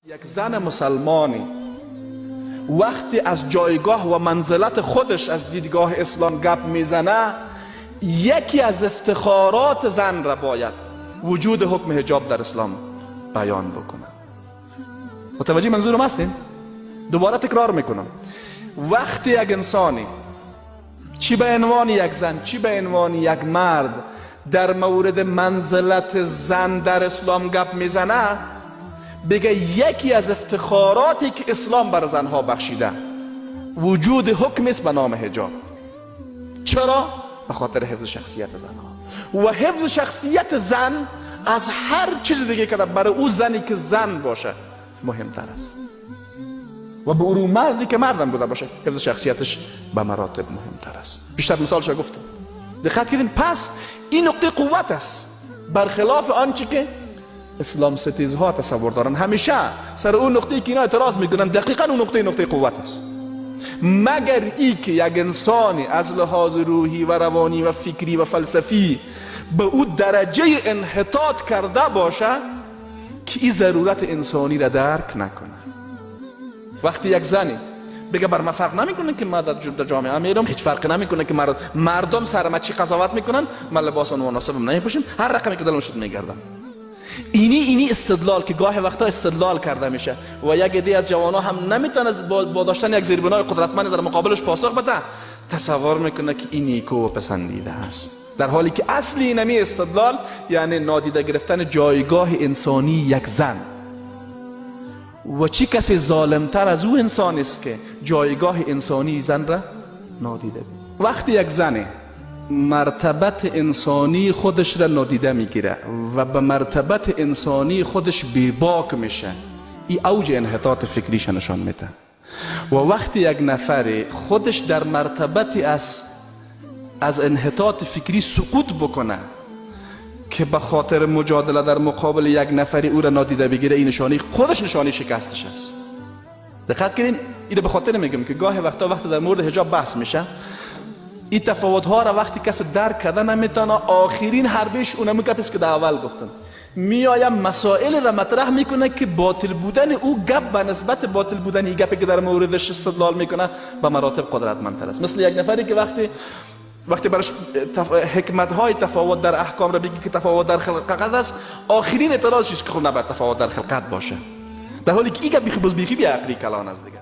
یک زن مسلمانی وقتی از جایگاه و منزلت خودش از دیدگاه اسلام گپ میزنه، یکی از افتخارات زن را باید وجود حکم حجاب در اسلام بیان بکنه. متوجه منظورم هستین؟ دوباره تکرار میکنم، وقتی یک انسانی، چی به عنوان یک زن چی به عنوان یک مرد، در مورد منزلت زن در اسلام گپ میزنه، بگه یکی از افتخاراتی که اسلام بر زنها بخشیده وجود حکم است به نام حجاب. چرا؟ به خاطر حفظ شخصیت زنها. و حفظ شخصیت زن از هر چیز دیگه که برای او زنی که زن باشه مهمتر است و به او مردی که مردم بوده باشه حفظ شخصیتش به مراتب مهمتر است. بیشتر مثالش گفتم، دقت کردین؟ پس این نقطه قوت است، برخلاف آنچه که اسلام ستیزها تصور دارن. همیشه سر اون نقطه که اینا اعتراض میکنن، دقیقا اون نقطه نقطه قوت است. مگر ای که یک انسانی از لحاظ روحی و روانی و فکری و فلسفی به او درجه انحطاط کرده باشه که این ضرورت انسانی را درک نکنه. وقتی یک زنی بگه بر من فرق نمیکنه که من در جامعه میرم، هیچ فرق نمیکنه که مردم سر ما چی قضاوت میکنن، من لباس مناسبم نمیپوشم، هر رقمی که دلم شد میگردم. اینی استدلال که گاه وقتا استدلال کرده میشه و یک عده از جوانها هم نمیتونه با داشتن یک زیربنای قدرتمند در مقابلش پاسخ بده، تصور میکنه که این نیکو و پسندیده است، در حالی که اصل اینمی استدلال یعنی نادیده گرفتن جایگاه انسانی یک زن. و چی کسی ظالمتر از او انسان است که جایگاه انسانی زن را نادیده بگیره؟ وقتی یک زن مرتبت انسانی خودش را نادیده میگیره و به مرتبت انسانی خودش بیباک میشه، این اوج انحطاط فکریش نشان میده. و وقتی یک نفر خودش در مرتبتی از انحطاط فکری سقوط بکنه که به خاطر مجادله در مقابل یک نفری او را نادیده بگیره، این نشانی خودش نشانی شکستش است. دقت کردین؟ اینو به خاطر میگم که گاه وقتا وقتی در مورد حجاب بحث میشه، این تفاوت ها را وقتی کسی درک کرده نمیتونه، آخرین حربش اونمو گپی که در اول گفتم، میایم مسائل را مطرح میکنه که باطل بودن او گپ به نسبت باطل بودن این گپی که در موردش استدلال میکنه به مراتب قدرتمندتر است. مثل یک نفری که وقتی براش حکمت های تفاوت در احکام را بگی که تفاوت در خلقت است، آخرین اعتراضش که خب نباید تفاوت در خلقت باشه، در حالی که این گپ بیخی باز بیخی بی عقلی کلان است دیگه.